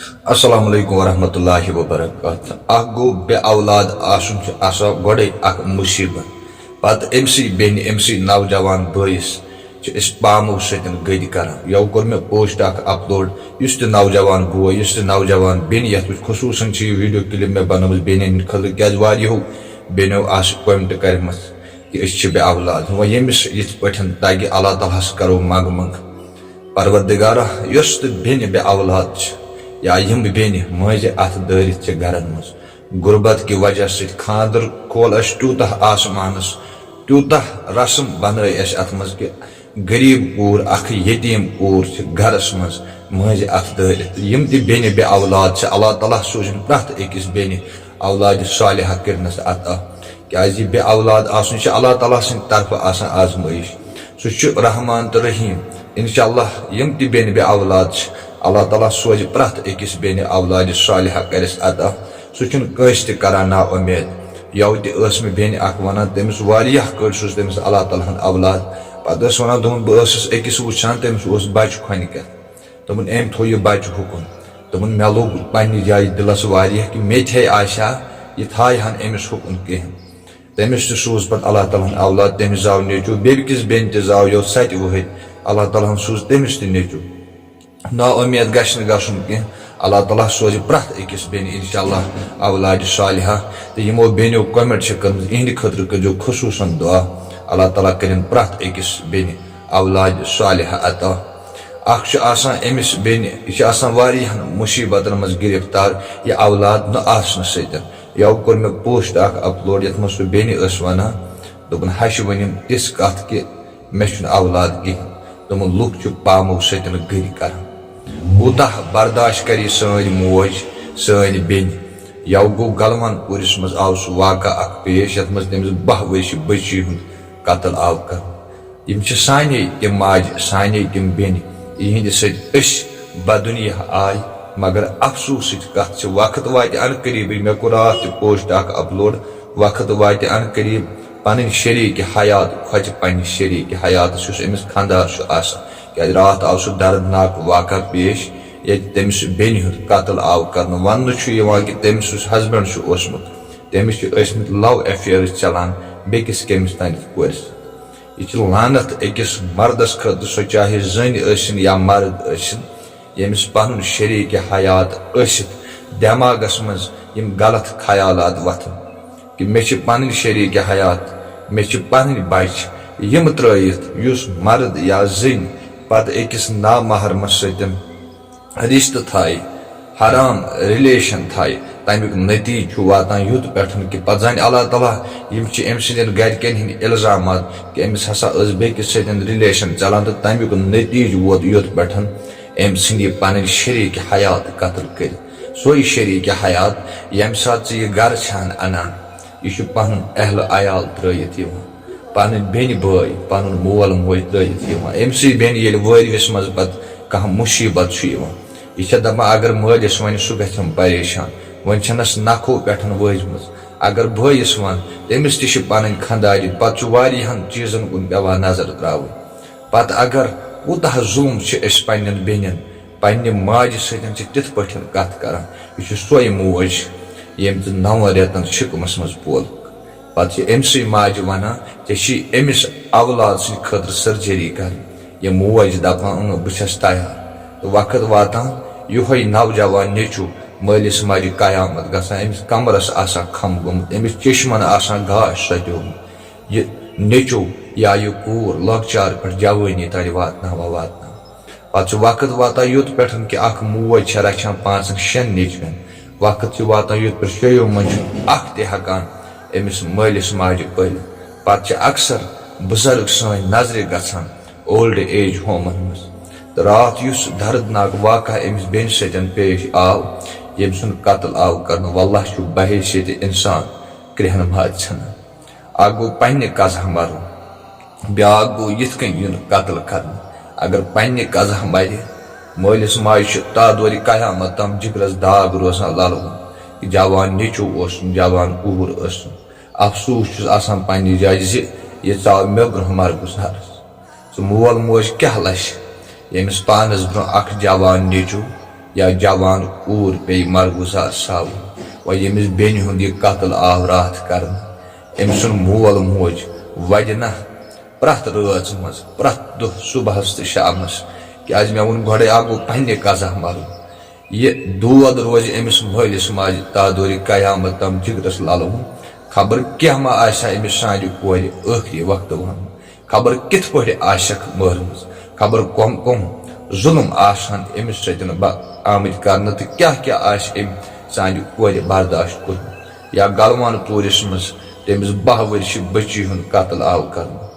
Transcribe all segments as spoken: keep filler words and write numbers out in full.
السلام علیکم ورحمۃ اللہ وبرکاتہ۔ اکھ گوٚو، بے اولاد آسُن چھُ آسان گۄڈے اکھ مصیبت۔ پتہٕ أمۍ سٕے بیٚنہِ، أمۍ سٕے نوجوان بٲیِس چھِ أسۍ پامو سۭتۍ گٔدۍ کران۔ یَوٕ کوٚر مےٚ پوسٹ اکھ اپلوڈ، یُس تہِ نوجوان بوے، یُس تہِ نوجوان بیٚنہِ، یَتھ وٕچھ، خصوٗصاً چھِ یہِ ویڈیو کلپ مےٚ بنٲومٕژ بیٚنٮ۪ن ہٕنٛدِ خٲطرٕ، کیازِ واریاہو بیٚنیو آسہٕ کومنٹ کرِمَژ کہِ أسۍ چھِ بے اولاد۔ وۄنۍ ییٚمِس یِتھ پٲٹھۍ تَگہِ، اللہ تعالیٰ ہَس کرو منٛگہٕ منٛگہٕ، پروردگارا، یۄس تہِ بیٚنہِ بے اولاد چھِ یا یِم بیٚنہِ مٲنٛزِ اَتھٕ دٲرِتھ چھِ گرن منٛز، غربت کہِ وجہ سۭتۍ خانٛدر کھول اَسہِ تیوٗتاہ آسمانس، تیوٗتاہ رسم بنٲے اَسہِ اَتھ منٛز کہِ غریب کوٗر، اکھ یتیٖم کوٗر چھِ گرس منٛز مٲنٛزِ اَتھٕ دٲرِتھ۔ یِم تہِ بیٚنہِ بے اولاد چھِ، اللہ تعالیٰ سوٗزِن پرٛٮ۪تھ أکِس بیٚنہِ اولادِ صالحہ کٔرنَس عطا، کیازِ یہِ بے اولاد آسُن چھُ اللہ تعالیٰ سٕنٛدِ طرفہٕ آسان آزمٲیِش۔ سُہ چھُ رحمان تہٕ رحیٖم۔ انشاءاللہ یِم تہِ بیٚنہِ بے اولاد چھِ، اللہ تعالیٰ سوزِ پرٛٮ۪تھ أکِس بیٚنہِ اولادِ صالحہ کٔرِس عطا۔ سُہ چھُنہٕ کٲنٛسہِ تہِ کران نا اُمید۔ یَوٕ تہِ ٲس مےٚ بیٚنہِ اکھ وَنان، تٔمِس واریاہ کٲلۍ سوٗز تٔمِس اللہ تعالیٰ ہن اولاد۔ پتہٕ ٲس وَنان، دوٚپُن، بہٕ ٲسٕس أکِس وٕچھان، تٔمِس اوس بچہٕ کھۄنہِ کٮ۪تھ۔ دوٚپُن، أمۍ تھوٚو یہِ بچہٕ ہُکُن۔ دوٚپُن، مےٚ لوٚگ پننہِ جایہِ دِلس واریاہ کہِ مےٚ تہِ ہے آسہِ ہا، یہِ تھایہِ ہن أمِس ہُکُن کِہیٖنۍ۔ تٔمِس تہِ سوٗز پتہٕ اللہ تعالیٰ ہن اولاد، تٔمِس زاو نیٚچوٗ، بیٚیہِ کِس بیٚنہِ تہِ زاو، یہِ اوس ستہِ وٕہٕرۍ، اللہ تعالیٰ ہن سوٗز تٔمِس تہِ نیٚچوٗ۔ نا اُمید گژھِ نہٕ گژھُن کینٛہہ۔ اللہ تعالیٰ سوزِ پرٛٮ۪تھ أکِس بیٚنہِ انشاءاللہ اولادِ صالحہ۔ تہٕ یِمو بیٚنیو کومنٹ چھِ کٔرمٕژ، یِہنٛدِ خٲطرٕ کٔرۍزیو خصوٗصاً دُعا۔ اللہ تعالیٰ کٔرِن پرٛٮ۪تھ أکِس بیٚنہِ اولادِ صالحہ عطا۔ اکھ چھُ آسان أمِس بیٚنہِ، یہِ چھِ آسان واریاہن مُصیٖبتن منٛز گِرفتار، یہِ اولاد نہٕ آسنہٕ سۭتۍ۔ یَوٕ کوٚر مےٚ پوسٹ اکھ اپلوڈ، یَتھ منٛز سُہ بیٚنہِ ٲس وَنان، دوٚپُن، ہَشہِ ؤنِم تِژھ کَتھ کہِ مےٚ چھُنہٕ اولاد کِہیٖنۍ۔ دوٚپُن، لُکھ چھِ پامو سۭتۍ گٔرۍ کران۔ کوٗتاہ برداشت کَرِ سٲنۍ موج، سٲنۍ بیٚنہِ؟ یَوٕ گوٚو گلوان پوٗرِس منٛز آو سُہ واقعہ اکھ پیش، یَتھ منٛز تٔمِس باہ ؤرشہِ بٔچی ہُنٛد قتل آو کرنہٕ۔ یِم چھِ سانے تِم ماجہِ، سانے تِم بیٚنہِ، یِہِنٛدِ سۭتۍ أسۍ بدُنیاہ آے۔ مگر افسوسٕچ کتھ چھِ، وقت واتہِ ان قریبٕے، مےٚ کوٚر راتھ تہِ پوسٹ اکھ اپلوڈ، وقت واتہِ ان قریب پنٕنۍ شریٖک حیات کھۄژِ پننِس شریٖک حیاتس، یُس أمِس خانٛدار چھُ آسان۔ کیازِ راتھ آو سُہ دردناک واقعہ پیش، ییٚتہِ تٔمِس بیٚنہِ ہُنٛد قتل آو کرنہٕ۔ وننہٕ چھُ یِوان کہِ تٔمِس یُس ہسبنڈ چھُ اوسمُت، تٔمِس چھِ ٲسمٕتۍ لو افیئرز چلان بیٚکِس کٔمِس تانٮ۪تھ کورِ سۭتۍ۔ یہِ چھِ لعنت أکِس مردس خٲطرٕ، سۄ چاہے زٔنۍ ٲسِن یا مرد ٲسِن، ییٚمِس پنُن شریٖک حیات ٲسِتھ دٮ۪ماغس منٛز یِم غلط خیالات وۄتھن کہِ مےٚ چھِ پنٕنۍ شریٖک حیات، مےٚ چھِ پنٕنۍ بچہِ، یِم ترٲیِتھ یُس مرد یا زٔنۍ پتہٕ أکِس نامحرمس سۭتۍ رشتہٕ تھایہِ، حرام ریلیشن تھایہِ، تمیُک نتیجہٕ چھُ واتان یوٚت پٮ۪ٹھ کہِ پتہٕ زانہِ اللہ تعالیٰ۔ یِم چھِ أمۍ سٕنٛدٮ۪ن گرِکٮ۪ن ہٕنٛدۍ الزامات کہِ أمِس ہسا ٲس بیٚکِس سۭتۍ ریلیشن چلان تہٕ تمیُک نتیجہٕ ووت یوٚت پٮ۪ٹھ أمۍ سٕنٛدِ پنٕنۍ شریٖک حیات قتل کٔرِتھ۔ سۄے شریٖک حیات، ییٚمہِ ساتہٕ ژٕ یہِ گرٕ چھان انان، یہِ چھُ پنُن اہل عیال ترٲیِتھ یِوان، پنٕنۍ بیٚنہِ بٲے، پنُن مول موج ترٲیِتھ یِوان۔ أمۍ سٕے بیٚنہِ ییٚلہِ وٲرۍوِس منٛز پتہٕ کانٛہہ مُصیٖبت چھُ یِوان، یہِ چھےٚ دپان، اگر مٲلِس ونہِ، سُہ گژھٮ۪م پریشان، وۄنۍ چھنس نکھو پٮ۪ٹھ وٲجمٕژ۔ اگر بٲیِس ون، تٔمِس تہِ چھِ پنٕنۍ خانٛدارِنۍ، پتہٕ چھُ واریاہن چیٖزن کُن پٮ۪وان نظر تراوٕنۍ۔ پتہٕ اگر کوٗتاہ ظُلم چھِ أسۍ پننٮ۪ن بیٚنٮ۪ن، پننہِ ماجہِ سۭتۍ چھِ تِتھ پٲٹھۍ کتھ کران۔ یہِ چھِ سۄے موج، ییٚمۍ ژٕ نون رٮ۪تن شِکمس منٛز پولُکھ۔ پتہٕ چھِ أمۍ سٕے ماجہِ ونان، ژےٚ چھی أمِس اولاد سٕنٛدِ خٲطرٕ سرجری کرٕنۍ۔ یہِ موج دپان، اۭں، بہٕ چھس تیار۔ تہٕ وقت واتان، یِہوٚے نوجوان نیٚچوٗ مٲلِس ماجہِ قیامت گژھان، أمِس کمرس آسان کھم گوٚمُت، أمِس چشمن آسان گاش ستیومُت۔ یہِ نیٚچوٗ یا یہِ کوٗر لۄکچار پٮ۪ٹھ جوٲنی تانۍ واتناوان، واتناوان۔ پتہٕ چھُ وقت واتان یوٚت پٮ۪ٹھ کہِ اکھ موج چھےٚ رچھان پانٛژن شٮ۪ن نیٚچوٮ۪ن۔ وقت چھُ واتان یوٚت پٮ۪ٹھ شیٚیو منٛز چھُ اکھ تہِ ہٮ۪کان أمِس مٲلِس ماجہِ پٲلِتھ۔ پتہٕ چھِ اکثر بُزرگ سٲنۍ نظرِ گژھان اولڈ ایج ہومن منٛز۔ تہٕ راتھ یُس دردناک واقعہ أمِس بیٚنہِ سۭتۍ پیش آو، ییٚمۍ سُنٛد قتل آو کرنہٕ، واللہ چھُ بحیثیت انسان کرٛیٚہن ماز ژھٕنان۔ اکھ گوٚو پننہِ قضا مرُن، بیاکھ گوٚو یِتھ کٔنۍ یُن قتل کرنہٕ۔ اگر پننہِ قضا مرِ، مٲلِس ماجہِ چھُ تا دورِ قیامت تام جگرس داغ روزان للوُن۔ یہِ جوان نیٚچوٗ اوسُن، جوان کوٗر ٲسٕن۔ افسوٗس چھُس آسان پننہِ جایہِ زِ یہِ ژاو مےٚ برونٛہہ مرگُزارس۔ ژٕ مول موج کیٛاہ لچھ، ییٚمِس پانس برونٛہہ اکھ جوان نیٚچوٗ یا جوان کوٗر پیٚیہِ مرگُزار ساوٕنۍ۔ وۄنۍ ییٚمِس بیٚنہِ ہُنٛد یہِ قتل آو راتھ کرنہٕ، أمۍ سُنٛد مول موج وَدِ نہ پرٛٮ۪تھ رٲژ منٛز، پرٛٮ۪تھ دۄہ صُبحس تہٕ شامس، کیٛازِ مےٚ ووٚن گۄڈَے، اکھ گوٚو پننہِ قضا مرُن۔ یہِ دود روزِ أمِس مٲلِس ماجہِ تا دورِ قیامت تام جگرس للوُن۔ خبر کیٛاہ ما آسہِ ہا أمِس سانہِ کورِ ٲخری وقتہٕ ووٚنمُت۔ خبر کِتھ پٲٹھۍ آسٮ۪کھ مٲرمٕژ۔ خبر کۄم کۄم ظُلم آسہٕ ہن أمِس سۭتۍ بہ-، آمٕتۍ کرنہٕ تہٕ کیٛاہ کیٛاہ آسہِ أمۍ سانہِ کورِ برداشت کوٚرمُت۔ یا گلوان پوٗرِس منٛز تٔمِس باہ ؤرشہِ بٔچی ہُنٛد قتل آو کرنہٕ۔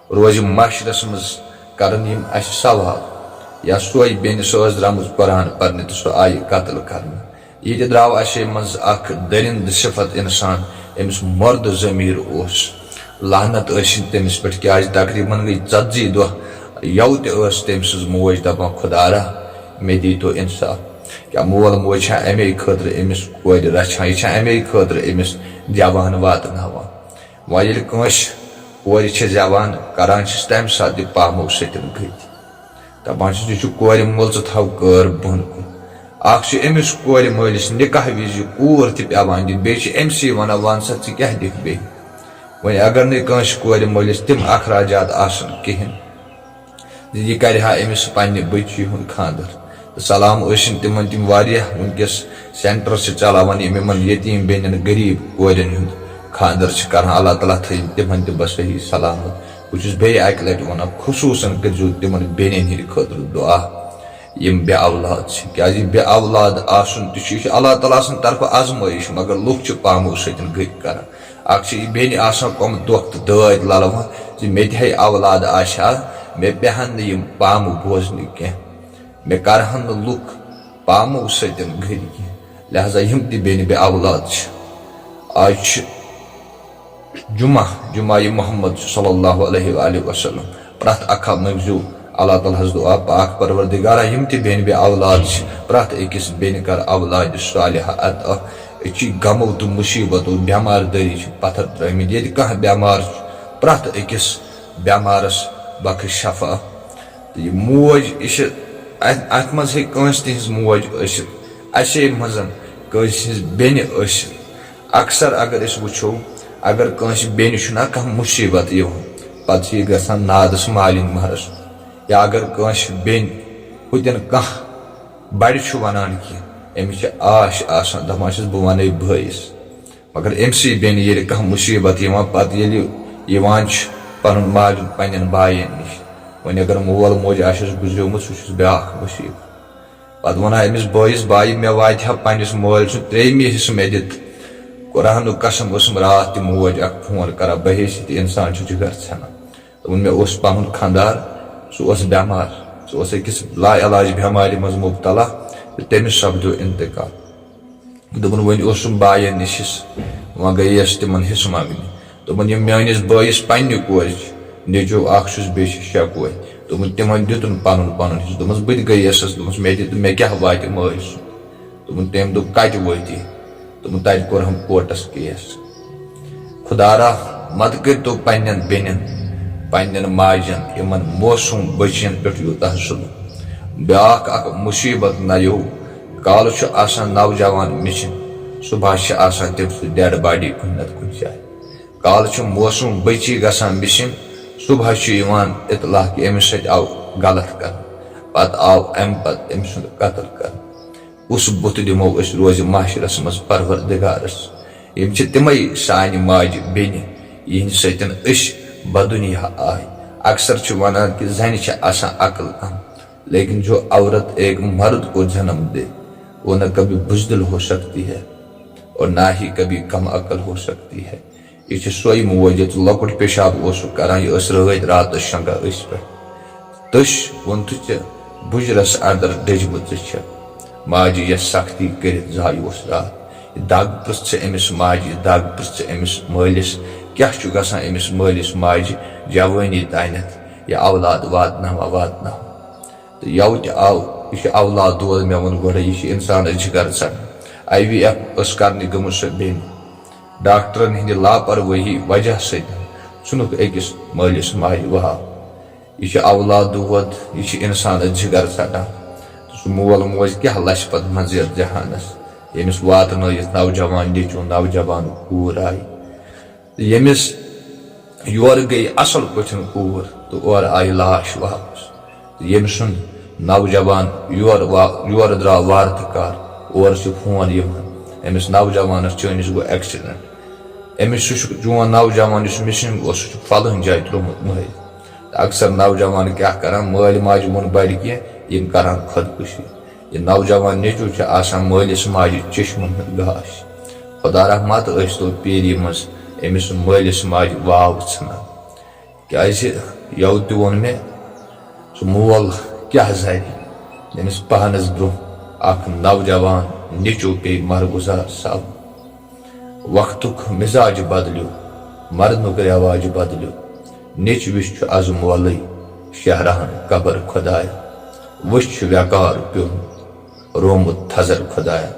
روزِ معاشرس منٛز کرن یِم اسہِ سوال۔ یا سۄے بیٚنہِ، سۄ ٲس درٛامٕژ قرآن پرنہِ تہٕ سۄ آیہِ قتل کرنہٕ۔ ییٚتہِ درٛاو اسہِ منٛز اکھ دٔرِنٛدٕ صفت انسان، أمِس مردٕ ضمیٖر اوس۔ لعنت ٲسِن تٔمِس پٮ۪ٹھ، کیٛازِ تقریباً گٔے ژتجی دۄہ یَوٕ تہِ ٲس تٔمۍ سٕنٛز موج دپان، "خدارا، مےٚ دیٖتو انصاف۔" کیٛاہ مول موج چھا امے خٲطرٕ أمِس کورِ رچھان؟ یہِ چھا امے خٲطرٕ أمِس جوان واتناوان؟ وۄنۍ ییٚلہِ کٲنٛسہِ کورِ چھِ زٮ۪وان کران چھِس، تَمہِ ساتہٕ تہِ پامو سۭتۍ گٔتۍ۔ دَپان چھِس، "یہِ چھُ کورِ مول، ژٕ تھاو کٲر بۄن کُن۔" اکھ چھُ أمِس کورِ مٲلِس نکاح وِزِ کوٗر تہِ پٮ۪وان دِنۍ، بیٚیہِ چھِ أمۍ سٕے وَنان، "وَن سا، ژٕ کیٛاہ دِکھ بیٚیہِ؟" وۄنۍ اگر نہٕ کٲنٛسہِ کورِ مٲلِس تِم اخراجات آسَن کِہیٖنۍ، یہِ کرِ ہا أمِس پننہِ بٔچی ہُنٛد خانٛدر۔ تہٕ سلام ٲسِن تِمن تِم واریاہ وٕنکیٚس سینٹر چھِ چلاوان، یِم یِمن یتیٖم بیٚنٮ۪ن، غریٖب کورٮ۪ن ہُنٛد خانٛدر چھِ کران۔ اللہ تعالیٰ تھٲیِن تِمن تہِ بس صحیح سلامت۔ بہٕ چھُس بیٚیہِ اکہِ لٹہِ ونان، خصوٗصن کٔرۍزیو تِمن بیٚنٮ۪ن ہٕنٛدِ خٲطرٕ دُعا، یِم بے اولاد چھِ، کیازِ یہِ بے اولاد آسُن تہِ چھُ، یہِ چھُ اللہ تعالیٰ سٕنٛدِ طرفہٕ آزمٲیش، مگر لُکھ چھِ پامو سۭتۍ گٔتۍ کران۔ اکھ چھِ یہِ بیٚنہِ آسان کۄمہٕ دۄکھ تہٕ دٲدۍ للوان زِ مےٚ تہِ ہے اولاد آسہِ ہا، مےٚ پیٚہن نہٕ یِم پامہٕ بوزنہِ کینٛہہ، مےٚ کرہن نہٕ لُکھ پامو سۭتۍ گٔتۍ کینٛہہ۔ لہذا یِم تہِ بیٚنہِ بے اولاد چھِ، آز چھِ جمعہ، جمعہ یہِ محمد صلی اللہ علیہ وآلہ وسلم، پرٛٮ۪تھ اکھ ہا مٔنٛگزیو اللہ تعالیٰ ہس دُعا، پاک پروردگارا، یِم تہِ بیٚنہِ بے اولاد چھِ، پرٛٮ۪تھ أکِس بیٚنہِ کر اولاد صالحہ عطا۔ أسۍ چھِ غمو تہٕ مُصیبتو، بٮ۪مار دٲری چھِ پتھر ترٲومٕتۍ۔ ییٚتہِ کانٛہہ بٮ۪مار چھُ، پرٛٮ۪تھ أکِس بٮ۪مارس بخش شفا۔ تہٕ یہِ موج، یہِ چھِ اتھ، اتھ منٛز ہیٚکہِ کٲنٛسہِ تہِ ہٕنٛز موج ٲسِتھ، اسے منٛز کٲنٛسہِ ہٕنٛز بیٚنہِ ٲسِتھ۔ اکثر اگر أسۍ وٕچھو، اگر کٲنٛسہِ بیٚنہِ چھُنہ کانٛہہ مُصیبت یِوان، پتہٕ چھِ یہِ گژھان نادس مالِنۍ مہرس۔ یا اگر کٲنٛسہِ بیٚنہِ ہُتٮ۪ن کانٛہہ بڑِ چھُ ونان کینٛہہ، أمِس چھِ آش آسان، دپان چھِس، "بہٕ ونَے بٲیِس۔" مگر أمۍ سٕے بیٚنہِ ییٚلہِ کانٛہہ مُصیبت یِوان، پتہٕ ییٚلہِ یِوان چھُ پنُن مالیُن پننٮ۪ن باین نِش، وۄنۍ اگر مول موج آسٮ۪س گُزریومُت، سُہ چھُس بیٛاکھ مُصیبت۔ پتہٕ وَنان أمِس بٲیِس، "بایہِ، مےٚ واتہِ ہا پننِس مٲلۍ سُنٛد ترٛیٚیِمہِ حصہٕ مےٚ دِتھ۔ قرآنُک قسم، ٲسٕم راتھ تہِ موج اکھ فون کران، بحیثیت انسان چھُ جگر ژھٮ۪نان۔" دوٚپُن، "مےٚ اوس پنُن خانٛدار، سُہ اوس بٮ۪مار، سُہ اوس أکِس لا علاج بٮ۪مارِ منٛز مُبتلا تہٕ تٔمِس سپدیو انتقال۔" دوٚپُن، "وۄنۍ اوسُم باین نِش حصہٕ، وۄنۍ گٔیَس تِمن حصہٕ منٛگنہِ۔" دوٚپُن، "یِم میٲنِس بٲیِس پننہِ کورِ چھِ، نیٚچو اکھ چھُس، بیٚیہِ چھِ شےٚ کورِ۔" دوٚپُن، "تِمن دیُتُن پنُن پنُن حصہٕ۔" دوٚپمَس، "بہٕ تہِ گٔیَسَس۔" دوٚپمَس، "مےٚ تہِ، مےٚ کیٛاہ واتہِ مٲلۍ سُنٛد؟" دوٚپُن، تٔمۍ دوٚپ، "کتہِ وٲتی؟" دوٚپُن، "تتہِ کوٚرہم کورٹس کیس۔" خدارا، مت کٔرۍ تو پننٮ۪ن بیٚنٮ۪ن، پننٮ۪ن ماجٮ۪ن، یِمن معصوم بچین پٮ۪ٹھ یوٗتاہ ظلم۔ بیٛاکھ اکھ مُصیبت نَیو، کالہٕ چھُ آسان نوجوان مِسِنگ، صبحس چھِ آسان تٔمۍ سٕنٛز ڈیڈ باڈی کُنہِ نتہٕ کُنہِ جایہِ۔ کالہٕ چھُ معصوم بچی گژھان مِسِنگ، صبحس چھُ یِوان اطلاع کہِ أمِس سۭتۍ آو غلط کرنہٕ، پتہٕ آو امہِ پتہٕ أمۍ سُنٛد قتل کرنہٕ۔ کُس بُتھ دِمو أسۍ روزِ محشرس منٛز پروردگارس؟ یِم چھِ تِمے سانہِ ماجہِ بیٚنہِ، یِہنٛدِ سۭتۍ أسۍ بدُنیا آے۔ اکثر چھِ ونان کہِ زنہِ چھِ آسان عقل کم، لیکن جو عورت ایک مرد کو جنم دے، وہ نہ کبھی بزدل ہو سکتی ہے اور نہ ہی کبھی کم عقل ہو سکتی ہے۔ یہِ چھِ سۄے موج، یۄس لۄکُٹ پیشاب اوسُکھ کران، یہِ ٲس رٲتۍ راتس شۄنٛگان أسۍ پٮ۪ٹھ۔ تٔچھ ووٚن تہٕ ژےٚ بُجرس اندر ڈٔجمٕژ چھےٚ۔ ماجہِ یۄس سختی کٔرِتھ زایہِ اوس راتھ۔ یہِ دگ پرٛژھ ژٕ أمِس ماجہِ، یہِ دگ پرٛژھ ژٕ أمِس مٲلِس، کیٛاہ چھُ گژھان أمِس مٲلِس ماجہِ جوٲنی تانٮ۪تھ یہِ اولاد واتناوان واتناوان۔ تہٕ یَوٕ تہِ آو، یہِ چھُ اولاد دود، مےٚ ووٚن گۄڈَے، یہِ چھُ اِنسانَس جِگر ژَٹان۔ آئی وی ایف ٲس کرنہِ گٔمٕژ سۄ بیٚنہِ۔ ڈاکٹرن ہٕنٛدِ لاپروٲہی وجہ سۭتۍ ژھُنُکھ أکِس مٲلِس ماجہِ واو۔ یہِ چھُ اولاد دود، یہِ چھُ اِنسانَس جِگر ژَٹان۔ تہٕ مول موج کیٛاہ لَچھِ پَتہٕ منٛزٕ یَتھ جہانَس، ییٚمِس واتنٲیِتھ نوجوان نیٚچوٗ نوجوان کوٗر آیہِ، ییٚمِس یورٕ گٔیہِ اَصٕل پٲٹھۍ کوٗر تہٕ اورٕ آیہِ لاش واپَس۔ ییٚمۍ سُنٛد نوجوان یورٕ وا-، یورٕ درٛاو وارٕ تہٕ کارٕ، اورٕ چھُ فون یِوان، أمِس نوجوانَس چٲنِس گوٚو accident۔ أمِس، سُہ چھُ چون نوجوان یُس missing اوس، سُہ چھُ فلٲنۍ جایہِ ترٛوومُت مٲرِتھ۔ تہٕ اکثر نوجوان کیٛاہ کران، مٲلۍ ماجہِ ووٚن بَڑِ کینٛہہ، یِم کران خۄدکُشی۔ یہِ نوجوان نیٚچوٗ چھُ آسان مٲلِس ماجہِ چشمَن ہُنٛد گاش۔ خۄدا رحمت ٲسۍ تو پیری منٛز أمِس مٲلِس ماجہِ واو ژھٕنان۔ کیٛازِ یَوٕ تہِ ووٚن مےٚ، سُہ مول کیٛاہ زانہِ، ییٚمِس پانَس برٛونٛہہ اکھ نوجوان نیٚچوٗ پیٚیہِ مرگُزار سَپدُن۔ وقتُک مزاج بدلیو، مرنُک رٮ۪واج بدلیو۔ نیٚچوِس چھُ از مولٕے شہران قبر خۄدایا۔ وٕچھ چھُ ویقار پیوٚمُت، رومُت تھزر خۄدایا۔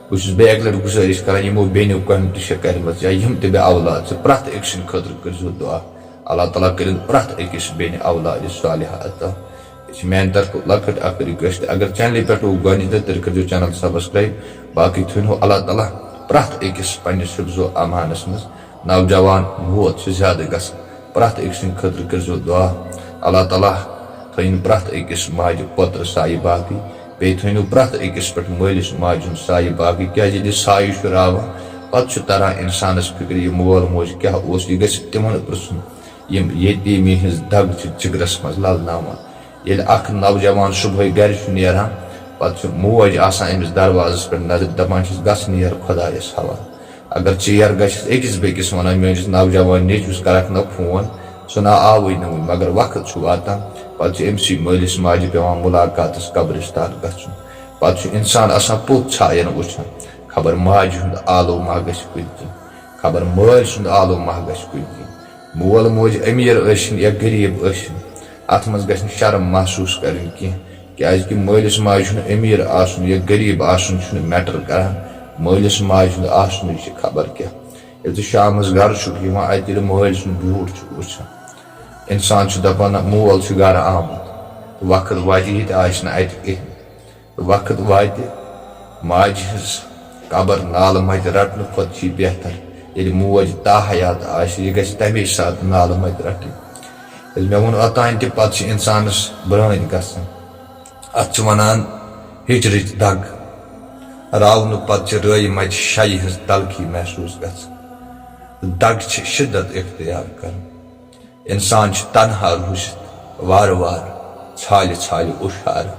بہٕ چھُس بیٚیہِ اَکہِ لَٹہِ گُزٲرِش کران، یِمو بیٚنیو comment چھےٚ کَرِمَژٕ یا یِم تہِ مےٚ اولاد چھِ، پرٛٮ۪تھ أکۍ سٕنٛدِ خٲطرٕ کٔرۍزیو دُعا۔ اللہ تعالیٰ کٔرِن پرٛٮ۪تھ أکِس بیٚنہِ اولادِ صالحہ عطا۔ یہِ چھِ میٛانہِ طرفہٕ لۄکٕٹ اَکھ request۔ اگر channelہِ پٮ۪ٹھ وُ گۄڈٕنِچ لَٹہِ، تیٚلہِ کٔرۍزیو channel subscribe۔ باقٕے تھٲیِن ہو اللہ تعالیٰ پرٛٮ۪تھ أکِس پنٛنِس حفظ و امانَس منٛز۔ نوجوان موت چھِ زیادٕ گژھان، پرٛٮ۪تھ أکۍ سٕنٛدِ خٲطرٕ کٔرۍزیو دُعا۔ اللہ تعالیٰ تھٲیِن پرٛٮ۪تھ أکِس ماجہِ پوترٕ سایہِ باقٕے۔ بیٚیہِ تھٲیِنو پرٛٮ۪تھ أکِس پٮ۪ٹھ مٲلِس ماجہِ ہُنٛد سایہِ باقٕے، کیٛازِ ییٚلہِ یہِ سایہِ چھُ راوان، پَتہٕ چھُ تَران اِنسانَس فِکرِ، یہِ مول موج کیٛاہ اوس، یہِ گژھِ تِمَن پِرٛژھُن، یِم یتیٖمی ہٕنٛز دَگ چھِ جِگرَس منٛز لَلناوان۔ ییٚلہِ اَکھ نوجوان صُبحٲے گَرِ چھُ نیران، پَتہٕ چھُ موج آسان أمِس دروازَس پٮ۪ٹھ نظرِ، دَپان چھِس، "گژھ نیر خۄدایَس حوالہٕ۔" اگر ژیر گژھٮ۪س أکِس بیٚکِس وَنان، "میٛٲنِس نوجوان نیٚچوِس کَرَکھ نہ فون، سُہ نہ آوٕے نہٕ وُنہِ"، مگر وقت چھُ واتان، پَتہٕ چھُ أمۍ سٕے مٲلِس ماجہِ پٮ۪وان مُلاقاتَس قبرِستان گژھُن۔ پَتہٕ چھُ اِنسان آسان پوٚت ژھایَن وٕچھان، خبر ماجہِ ہُنٛد آلو ما گژھِ کُنہِ کِنۍ، خبر مٲلۍ سُنٛد آلو ما گژھِ کُنہِ کِنۍ۔ مول موج أمیٖر ٲسِن یا غریٖب ٲسِن، اَتھ منٛز گژھِ نہٕ شرم محسوٗس کَرٕنۍ کینٛہہ، کیٛازِکہِ مٲلِس ماجہِ ہُنٛد أمیٖر آسُن یا غریٖب آسُن چھُنہٕ matter کَران، مٲلِس ماجہِ ہُنٛد آسنُے چھِ خبر کیٛاہ۔ ییٚلہِ ژٕ شامَس گَرٕ چھُکھ یِوان، اَتہِ ییٚلہِ مٲلۍ سُنٛد بوٗٹھ چھُکھ وٕچھان، اِنسان چھُ دَپان، "نہ، مول چھُ گَرٕ آمُت، وقت واتہِ یہِ تہِ آسہِ نہٕ اَتہِ کِہیٖنۍ۔" وقت واتہِ ماجہِ ہٕنٛز قبر نالہٕ مَتہِ رَٹنہٕ کھۄتہٕ چھِ یہِ بہتر، ییٚلہِ موج تاحیات آسہِ، یہِ گژھِ تَمے ساتہٕ نالہٕ مَتہِ رَٹٕنۍ۔ ییٚلہِ مےٚ ووٚن اوٚتانۍ تہِ، پَتہٕ چھِ اِنسانَس برٛٲنۍ گژھان۔ اَتھ چھِ وَنان ہِجرٕچ دَگ۔ راونہٕ پَتہٕ چھِ رٲیہِ مَتہِ شَیہِ ہٕنٛز تلخی محسوٗس گژھان۔ دَگ چھِ شِدت اختیار کَران۔ اِنسان چھُ تنہا روٗزِتھ وارٕ وارٕ ژھالہِ ژھالہِ اُشارٕ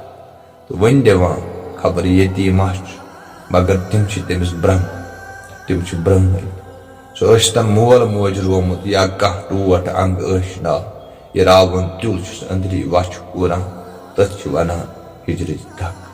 تہٕ وۄنۍ دِوان خبر ییٚتی ما چھُ، مگر تِم چھِ تٔمِس برٛنٛہہ، تِم چھِ برٛونٛہٕے۔ سُہ ٲسۍتن مول موج رومُت یا کانٛہہ ٹوٹھ انگ ٲشنا، یہِ راوُن تیُل چھُس أنٛدری وَچھُ کوٗران، تٔتھۍ چھِ وَنان ہِجرٕچ دَگ۔